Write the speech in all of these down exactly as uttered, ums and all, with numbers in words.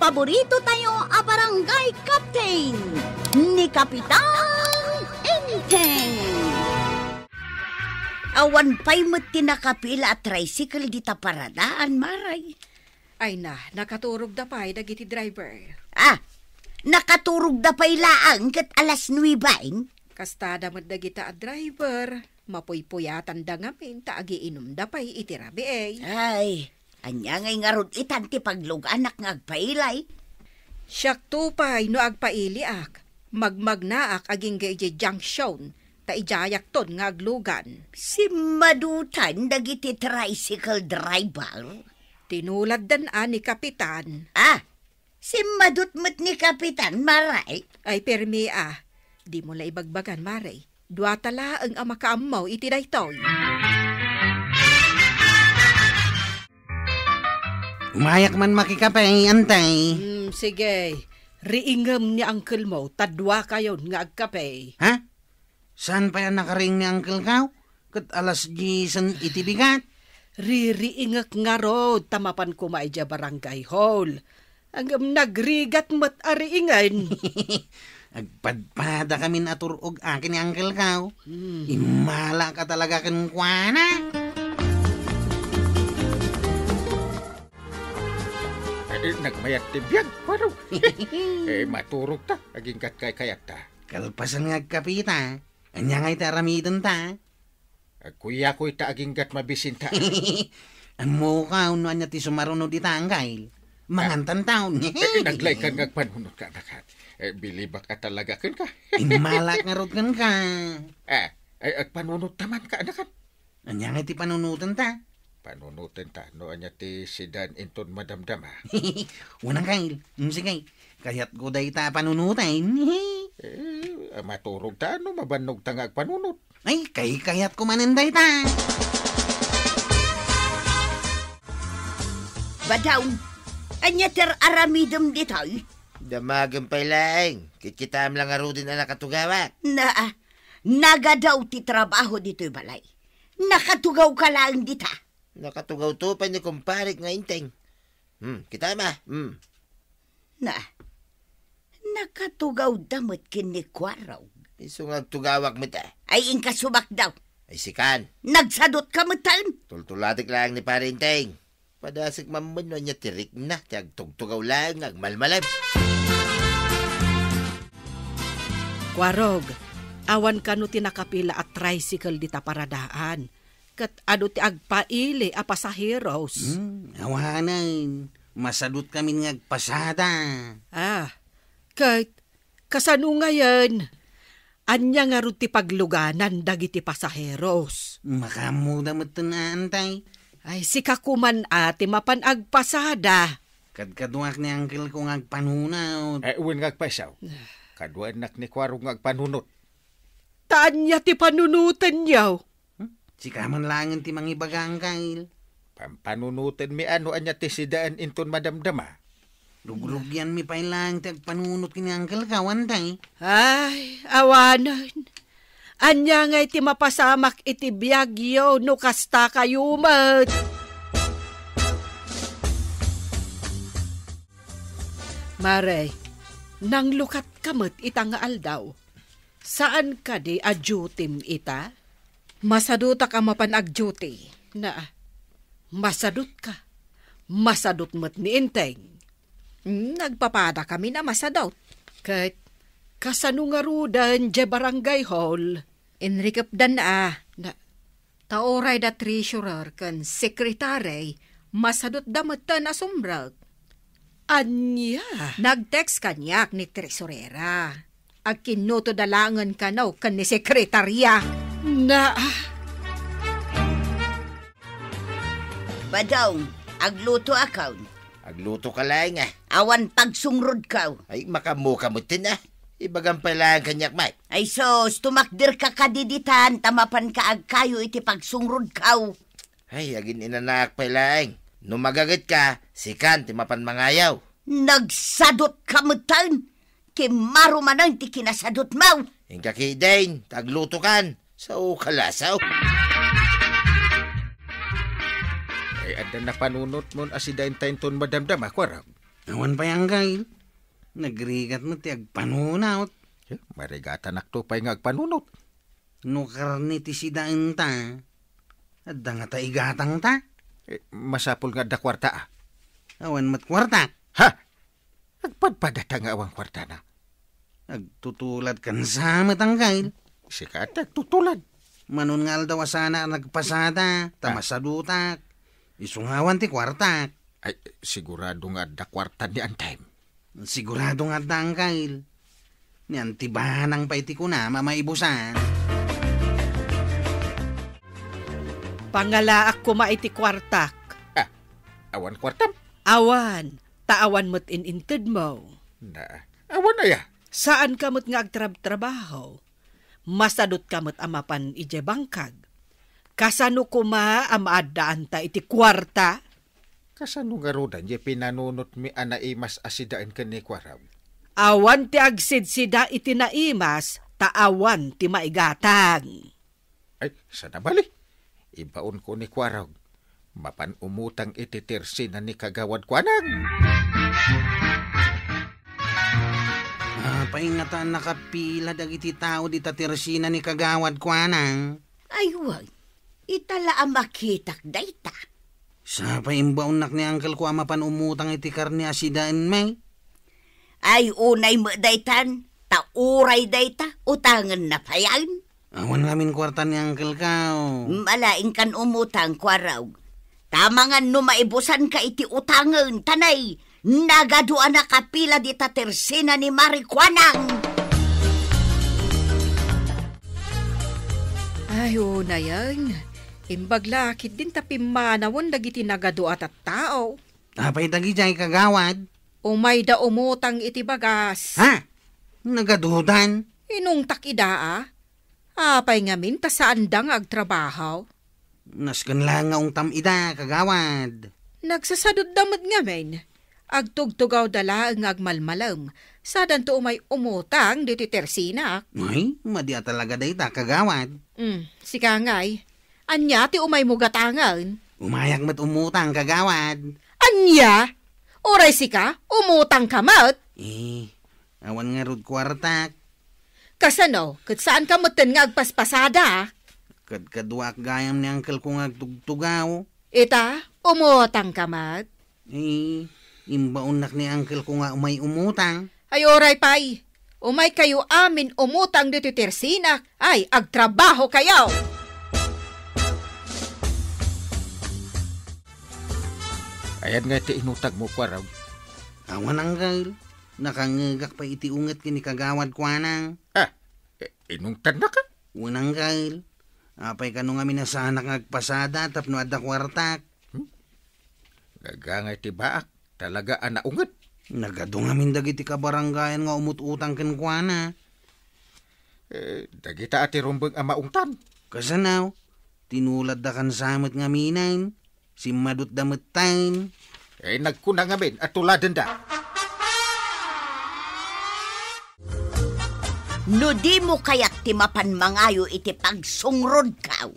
paborito tayo a barangay captain, ni Kapitan Enteng. Awan pay met ti nakapila a tricycle dita paradaan, Maray. Ay na, nakaturogda pay dagiti driver. Ah, nakaturogda pay laeng ket alas nuebaen? Kastada met dagita a driver, mapuypuyatanda ngamin ta agiinumda pay iti rabii. Ay, ania ngay ngarud itan ti pagluganak nga agpailay? Siakto pay no agpailiak, magmagnaak agingga idiay junction, ta idiayakton nga aglugan. Simmadutan dagiti tricycle driver? Tinuladdan a ni Kapitan. Ah, simmadut met ni Kapitan, Maray? Ay, permi a. Dimo la ibagbagan, Maray. Duata laeng a makaammo iti daytoy. Umayak man makikape, Enteng. Hmm, sige. Riingem ni uncle mo, ta duakayon nga agkape. Ha? Saan pay a nakariing ni uncle ko? Ket alas diesen iti bigat. Ririingek ngarud ta mapan koma idiay barangay hall. Ngem nagrigat met a riingen. Agpadpada kamin a tur-og akin ni uncle ko. Hmm. Immalak a talaga kenkuana. Eh, nagmayat ti biag, Kuarog. Eh, maturog ta, aginggat kaykayatta. Kalpasan nga agkape ta, ania ngay ti aramiden ta? Agkuyakuy ta aginggat mabisin ta. Ammo ka, no ania ti sumaruno dita, Anggail. Mangan tantaon. Eh, naglaykan nga agpanunot ka, anak, ha? Eh, bilibak a talaga kenka. Immalak ngarud kenka. Ah, ay, agpanunot ta man ka, anak, ha? Ania nga ti panunoten ta? Panunoten ta, no ania ti sidan inton madamdama. Unang kail. Mm, sige. Kayatko dayta a panunoten. Eh, maturog ta, no mabannog ta nga agpanunot. Ay, kay kayatko manen dayta. Badaw, ania ti ar-aramidem ditoy? Damagem pay laeng. Kitkitaem la ngaruden a nakatugawak. Na, nagadaw ti trabaho ditoy balay. Nakatugawka laeng dita. Nakatugawto pay ni kumparek nga Enteng. Hmm, kitaem a. Hmm. Na, nakatugawda met ken ni Kuarog. Isu nga agtugawak met a. Ay, inka sumakdaw. Ay, sikan. Nagsadutka metten. Tultulatek laeng ni Pare Enteng. Padasek man no ania ti rikna ti agtugtugaw laeng nga agmalmalem. Kuarog, awan kano ti nakapila a tricycle dita paradaan. Ket adu ti agpaili a pasaheros. Hmm, awanen. Masadutkamin nga agpasada. Ah, ket kasano ngayen? Ania ngarud ti pagluganan dagiti pasaheros? Makaammoda metten a, Enteng. Ay, sika koman a ti mapan agpasada. Kadkaduak ni uncle ko nga agpanunot. Eh, wen nga agpayso. Kaduaennak ni Kuarog nga agpanunot. Ta ania ti panunotenyo? Hmm? Sika man laengen ti mangibaga, Anggail. Pampanunotenmi a no ania ti sidaen inton madamdama. Rugrugianmi pay laeng ti agpanunot ken ni Uncle ko, Enteng. Ay, awanen. Ania ngay ti mapasamak iti biagyo no kasta kayo met? Mare, nanglukat ka met ita nga aldaw. Saan kadi a duty-m ita? Masadutak a mapan ag-duty. Na, masadutka. Masadut met ni Enteng. Hmm, nagpapadakami a masadut. Ket kasano ngaruden diay barangay hall? Inrikepdan a. Na, Ta uray da treasurer ken secretary, masadutda metten a sumrek. Ania? Nag-text kaniak ni treasurera. Agkinnutoda laengen kano ken ni sekretaria. Na, Badong, aglutoakon. Aglutoka laeng a. Awan pagsungrodko. Ay, makaammoka metten a. Ibagam pay laeng kaniak met. Ay sus, tumakderka kadi ditan ta mapanka agkayo iti pagsungrodko. Ay, agin-inanaak pay laeng. No magagetka, sikan ti mapan mangayo. Nagsadutka metten. Kimmaro manen ti kinasadutmo. Inka ketdin, ta aglutokan. Sao ka lasaw. Ay, adda napanunotmon a sidaenta inton madamdama, Kuarog. Awan pay, Angkel. Nagrigat met ti agpanunot. Eh, marigatanakto pay nga agpanunot. No karne ti sidaenta, adda ngata igatangta? Eh, masapul nga adda kuarta, a. Awan met kuarta. Ha? Agpadpadata nga awan kuartana. Agtutuladkansa met, Angkel. Sika ti agtutulad. Manon nga aldaw a saanak nagpasada, ta Ah. masadutak. Isu nga awan ti kuartak. Ay, sigurado nga adda kuarta ni Antay. Sigurado nga adda, Angkel. Ni Antibanang pay ti kunam a maibusan. Pangalaak koma iti kuartak. Ah, awan kuartam? Awan, ta awan met in-intedmo. Na, awan aya? Saanka met nga agtrabtrabaho. Masadutka met a mapan idiay bangkag. Kasano koma a maaddaanta iti kuarta? Kasano ngaruden diay pinanunotmi a naimas a sidaen ken ni Kuarog? Awan ti agsidsida iti naimas, ta awan ti maigatang. Ay, saan a bali? Ibaonko ni Kuarog. Mapan umutang iti tersina ni Kagawad Kuanang. Apay ngata a nakapila dagiti tao dita tersina ni Kagawad Kuanang? Ay, wen. Ita la a makitak dayta. Sapay imbaonnak ni Uncle ko a mapan umutang iti karne a sidaenmi. Ay, unay met daytan, ta uray dayta, utangenna payen. Awan ngamin kuarta ni Uncle ko. Malaingkan umutang, Kuarog. Ta mangan no maibusanka iti utangen, ta nay, nagadu a nakapila dita tersina ni Mari Kuanang. Ay, unayen. Imbag la ketdin ta pimmanawen dagiti nagadu a tattao. Apay dagidiay, Kagawad? Umayda umutang iti bagas. Ha? Nagadudan? Inungtak ida, a. Apay ngamin ta saanda nga agtrabaho? Nasken laeng nga ungtam ida, Kagawad. Nagsasadutda met ngamin. Agtugtugawda laeng nga agmalmalem, sadanto umay umutang ditoy tersinak. Ay, madi a talaga dayta, Kagawad. Mm, sika ngay. Ania ti umaymo gatangen? Umayak met umutang, Kagawad. Ania? Uray sika, umutangka met? Eh, awan ngarud kuartak. Kasano, ket saanka metten nga agpaspasada? Kadkaduaak gayam ni Uncle ko nga agtugtugaw. Ita, umutangka met? Eh, imbaonnak ni Uncle ko nga umay umutang. Ay, uray pay. Umaykayo amin umutang ditoy tersinak. Ay, agtrabahokayo! Ayan nga ti inutangmo, Kuarog? Awan, Uncle. Nakangngegak pay iti unget ken ni Kagawad Kuanang. Ah, eh, inungtannaka? Wen, Uncle. Apay kano ngamin a saanak nga agpasada tapno adda kuartak? Hmm? Gagangay ti baak, talaga a naunget. Nagadu ngamin dagiti kabarangayan nga umut-utang kenkuana. Eh, dagita a ti rumbeng a maungtan. Kasano? Tinuladda kansa met ngaminen. Simmadutda metten. Eh, nagkuna ngamin a tuladenda. No dimo kayat ti mapan mangayo iti pagsungrodko,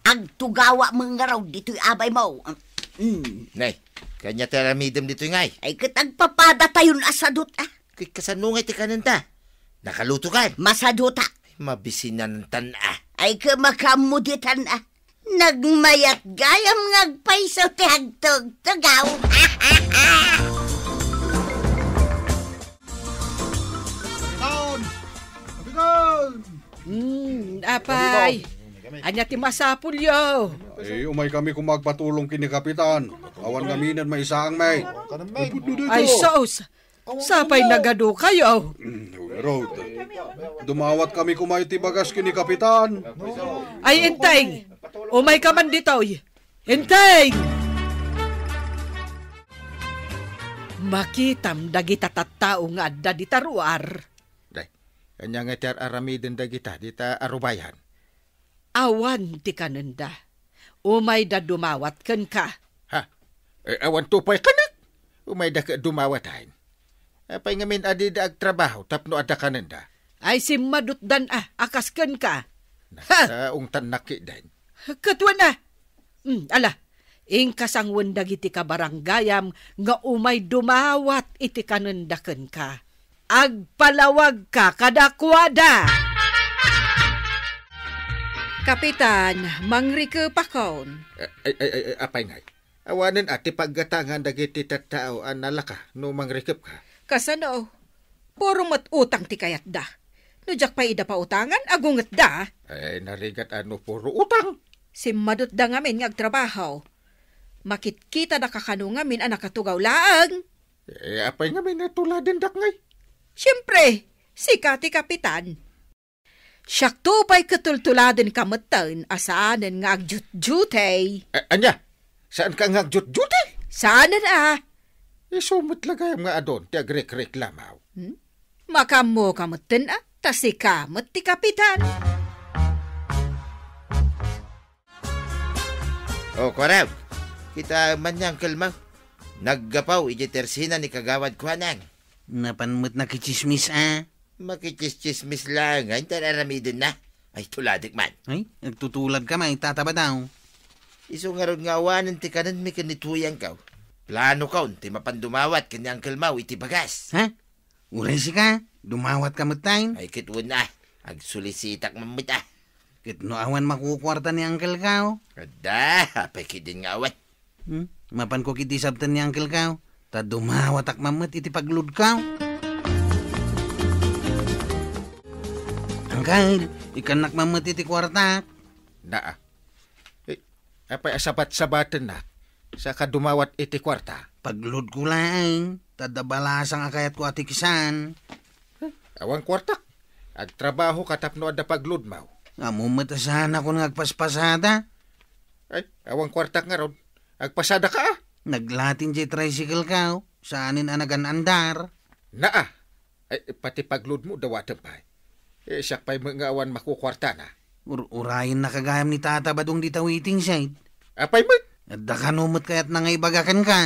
agtugawak met ngarud ditoy abaymo. Mm. Nay, ania ti aramidem ditoy ngay? Ay, ket agpapadatayon a sadut, a. Ket kasano ngay ti kanenta? Nakalutokan? Masaduta. Mabisinantan, a. Ay, ket makaammo ditan, a. Nagmayat gayam nga agpayso ti agtugtugaw. Kapitan! Kapitan! Hmm, apay. Ania ti masapulyo? Eh, umay kami koma agpatulong ken ni Kapitan. Awan ngaminen maisaangmi. Ay, sus! Sapay nagadukayo. Mm, Rod, dumawat kami koma iti bagas ken ni Kapitan. Ay, Enteng! Umayka man ditoy! Enteng! Makitam dagita tattao nga adda dita ruar. Day, ania nga ti ar-aramiden dagita dita arubayan? Awan ti kanenda. Umayda dumawat kenka. Ha? Eh, awan to pay kanek? Umayda ket dumawatan. Apay ngamin a dida agtrabaho tapno adda kanenda? Ay simmadutdan a, a kas kenka. Ha! Nagsaungtan nakiden. Ket wen a. Hmm, ala, Inka sanguen dagiti kabaranggayam nga umay dumawat iti kanenda kenka. Agpalawagka kadakuada. Kapitan, mangrikepakon. Ay, ay, ay, ay, apay ngay? Awanen a ti paggatangan dagiti tattao a nalaka no mangrikepka. Kasano? Puro met utang ti kayatda. No diak pay ida pautangan, agungetda. Ay, narigat a no puro utang. Simmadutda ngamin nga agtrabaho. Makitkitada kakano ngamin a nakatugaw laeng. Eh, apay ngamin a tuladendak ngay? Siempre, sika ti kapitan. Siakto pay ket tultuladenka metten a saanen nga agjutjutey. A-, ania? Saanka nga agjutjutey? Saanen a. Isu met la gayam nga adun ti agrekreklamaw. Hmm? Makaammoka metten a, ta sika met ti kapitan. O, kuaraw, kitaem man ni Uncle Mau. Naggapu idiay tersina ni Kagawad Kuanang. Napan met nakitsismis a. Makitsismis laeng ngay ta aramidenna. Ay, tuladek man. Ay, agtutuladka, Tata Badaw. Isu ngarud nga awanen ti kanenmi ken ni Tuyangko. Planokon ti mapan dumawat ken ni Uncle Mau iti bagas. Ha? Uray sika, dumawatka metten? Ay, ket wen a. Agsolisitak man met a. Ket no awan makukuarta ni Uncle Kao? Adda, apay ketdin nga awan. Hmm? Mapanko ketdi sabten ni Uncle Kao, ta dumawatak man met iti pagloadko. Uncle, ikkannak man met iti kuartak. Naa. Eh, apay a sabat-sabatennak? Saka dumawat iti kuarta? Pagloadko laeng, ta adda balasang a kayatko a tikisan. Eh, awan kuartak. Agtrabahoka tapno adda pagloadmo. Ammom met a saanakon nga agpaspasada. Ay, awan kuartak ngarud. Agpasadaka a. Naglatin diay tricycle-ko, saanen a nagan-andar. Naa. Ay, pati pagloadmo, dawatem pay. Eh, siak pay met nga awan makukuartana. Ur-urayennaka gayam ni Tata Badong dita waiting shed. Apay met? Adda kano met kayatna nga ibaga kenka?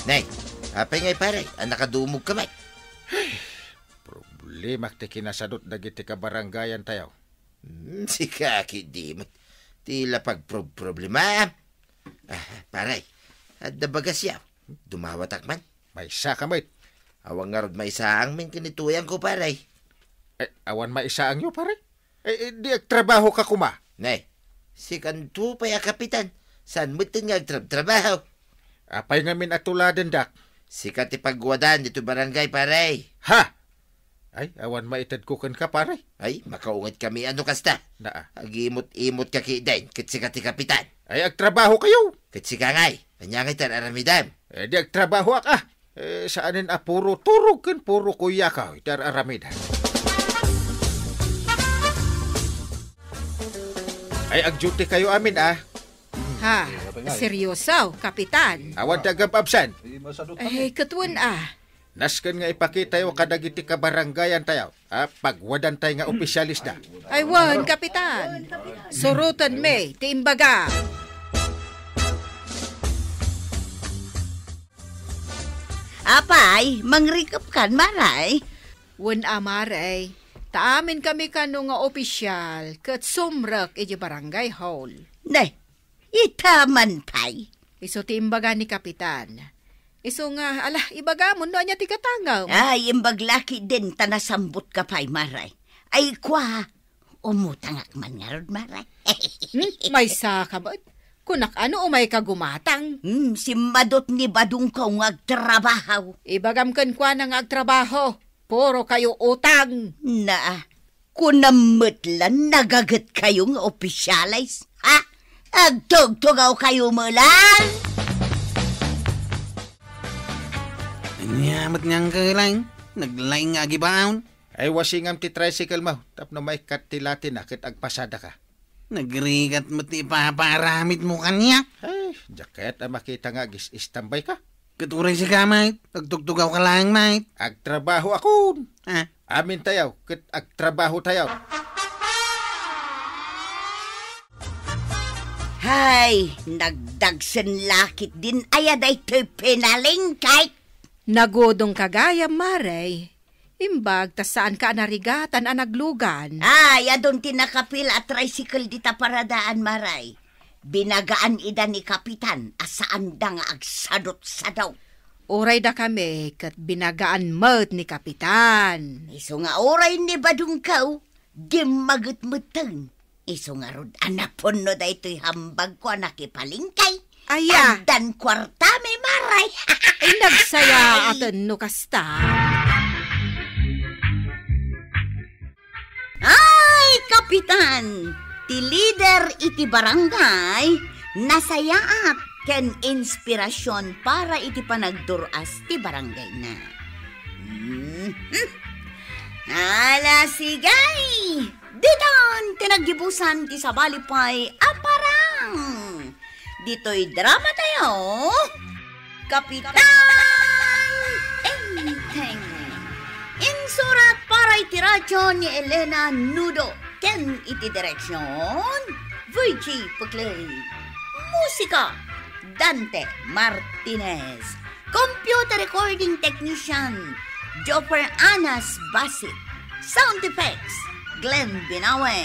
Nay, apay ngay pare, a nakadumogka met? Problema ti kinasadot dagiti kabarangayantayo. Hmm, sika ketdi met ti la pagprob-, problema. Ah, pare, adda bagasyo. Dumawatak man. Maysaka met. Awan ngarud maisaangmin ken ni Tuyangko, pare. Eh, awan maisaangyo, pare? Eh, eh, di agtrabahoka koma. Ne, sikanto pay a kapitan. Saan metten nga agtrabtrabaho? Apay ngamin a tuladendak? Sika ti pagwadan ditoy barangay, pare. Ha? Ay, awan maitedko kenka, pare. Ay, makaungetkami a no kasta. Naa. Agimot-imotka ketdin, ket sika ti kapitan. Ay, agtrabahokayo. Ket sika ngay, ania ngay ti ar-aramidem? Eh, di agtrabahoak a. Eh, saanen a puro turog ken puro kuyakaw ti ar-aramidem. Ay, agdutikayo amin a. Ha, seryoso, kapitan? Awan ti agab-absent. Ay, ket wen a. Nasken nga ipakitayo kadagiti kabarangayantayo a pagwadantay nga opisyalisda. Ay wen, kapitan. Surotenmi ti imbaga. Apay, mangrikepkan, Maray? Wen a, Maray. Ta aminkami kano nga opisyal ket sumrek idiay barangay hall. Ne, ita man pay? Isu ti imbaga ni kapitan. Isu nga, ala, ibagamon no ania ti gatangem. Ay, imbag la ketdin ta nasambotka pay, Maray. Ay, kua, umutangak man ngarud, Maray. Hmm? Maysaka met? Kunak a no umayka gumatang. Hmm, simmadut ni Badongko nga agtrabaho. Ibagam kenkuana nga agtrabaho. Purokayo utang. Naa, kunam met la nagagetkayo nga opisyales, ha? Agtugtugawkayo met la. Ania met nga angkelay? Naglaing nga agibaon. Ay, wasingam ti tricycle mo, tapno maikkat ti latina ket agpasadaka. Nagrigat met ti ipapaaramidmo kaniak. Ay, diak kayat a makita nga agis-istambayka. Ket uray sika, mait, agtugtugawka laeng, mait. Agtrabahoakon. Ah? Amintayo, ket agtrabahotayo. Hay, nagdagsen la ketdin aya daytoy pinalengke. Nagudongka gayam, Maray. Imbag ta saanka a narigatan a naglugan. Ay, adun ti nakapil a tricycle dita paradaan, Maray. Binagaan ida ni Kapitan a saanda nga agsadot-sadaw. Uray dakami ket binagaan met ni Kapitan. Isu nga uray ni Badungkaw, gimmaget metten. Isu ngarud a napunno daytoy hambagko a nakipalingkay. Aya. Addan kuartami, Maray. Ay, nagsaya aten no kasta. Ay, Kapitan, ti lider iti barangay, nasayaat ken inspirasion para iti panagdur-as ti barangayna. Mhm. Ala, sige! Ditan ti naggibusan ti sabali pay a parang. Ditoy drama tayo, Kapitan Enteng. Insurat para iti radyo ni Elena Nudo ken iti direksyon, Virgie Puclay. Musika, Dante Martinez. Computer recording technician, Joffer Anas Basit. Sound effects, Glenn Binawe.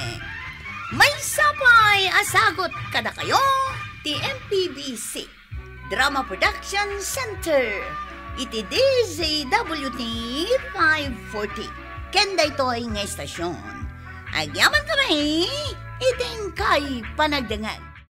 Maysa pay a sagut kadakayo ti M P B C Drama Production Center iti D Z W T five forty. Ken daytoy nga istasyon, agyaman kami iti inkay panagdengngeg.